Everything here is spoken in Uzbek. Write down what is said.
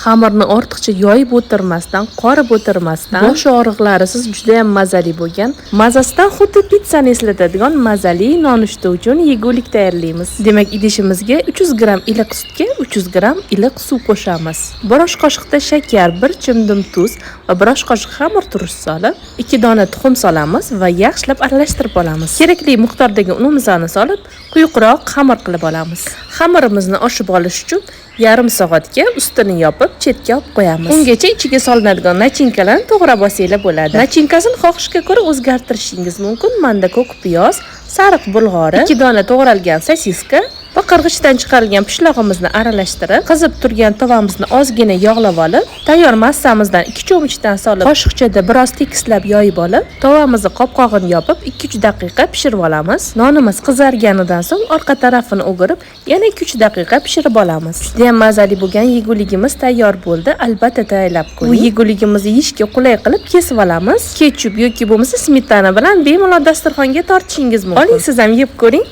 Xamirni ortiqcha yoyib o'tirmasdan, qorib o'tirmasdan, bosh og'riqlarisiz juda ham mazali bo'lgan, mazasidan xuddi pitssani eslatadigan mazali nonushta uchun yegulik tayyorlaymiz. Demak, idishimizga 300 gramm iliq sutga 300 gramm iliq suv qo'shamiz. Bir osh qoshiqda shakar, bir chimdim tuz va bir osh qoshiq xamir turish solib, 2 dona tuxum solamiz va yaxshilab aralashtirib olamiz. Kerakli miqdordagi unimizni solib, quyuqroq xamir qilib olamiz. Xamirimizni oshib olish uchun yarim soatga ustini yopib, chetga olib qo'yamiz. Ungacha ichiga solinadigan начинка larni to'g'rab olsanglar bo'ladi. Начинка sini xohishga ko'ra o'zgartirishingiz mumkin. Menda ko'k piyoz, sariq bulg'ori, 2 dona to'g'ralgan sosiska va qirg'ichdan chiqarilgan pishlog'imizni aralashtirib, qizib turgan tovamizni ozgina yog'lab olib, tayyor massamizdan 2 cho'michdan solib, qoshiqchada biroz tekislab yoyib olib, tovamizni qopqog'ini yopib 2-3 daqiqa pishirib olamiz. Nonimiz qizarganidan so'ng orqa tarafini o'girib, yana 2-3 daqiqa pishirib olamiz. Juda ham mazali bo'lgan yeguligimiz tayyor bo'ldi. Albatta tayyorlab ko'ring. Bu yeguligimizni yeyishga qulay qilib kesib olamiz. Ketchup yoki bo'lmasa smetana bilan bemalol dasturxonga tortishingiz mumkin. Oling, siz ham yeb ko'ring.